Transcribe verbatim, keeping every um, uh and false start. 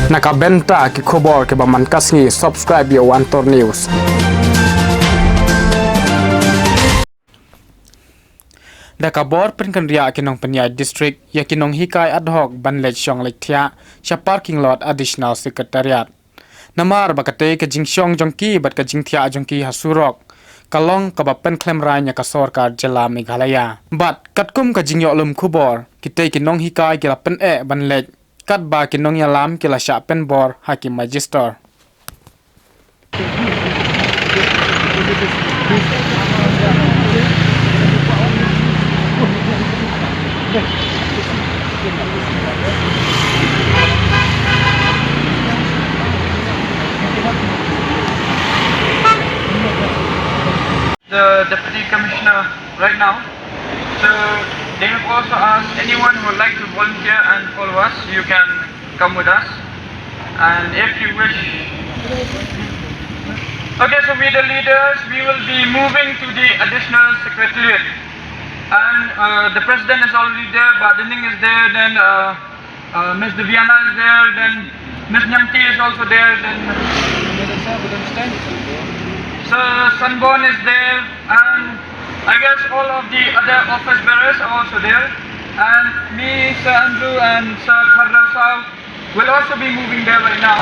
Na ka bynta ki khubor kiba man ka sngi, subscribe ïa u Antor News. Da ka bor pynkynriah ki nongpynïaid district ïa ki nonghikai ad hoc ban leit shong leit thiah sha parking lot Additional Secretariat. Namar ba katei ka jingshong jong ki bad ka jingthiah jong ki ha surok ka long kaba pynkhlem rain ïa ka sorkar jylla Meghalaya. Bad katkum ka jingïoh lum khubor, kitei ki nonghikai ki la pyneh ban leit, katba ki nongïalam ki la shah pynbor ha ki magister. The deputy commissioner right now. So they have also asked anyone who would like to volunteer and follow us, you can come with us. And if you wish, okay, so we the leaders, we will be moving to the additional secretariat. And uh, the president is already there, Bah Dining is there, then uh, uh, Miss Deviana is there, then Miss Nyamti is also there, then Sir Sanborn is there, and I guess all of the other office bearers are also there. And me, Sir Andrew, and Sir Khardaw Saw will also be moving there right now.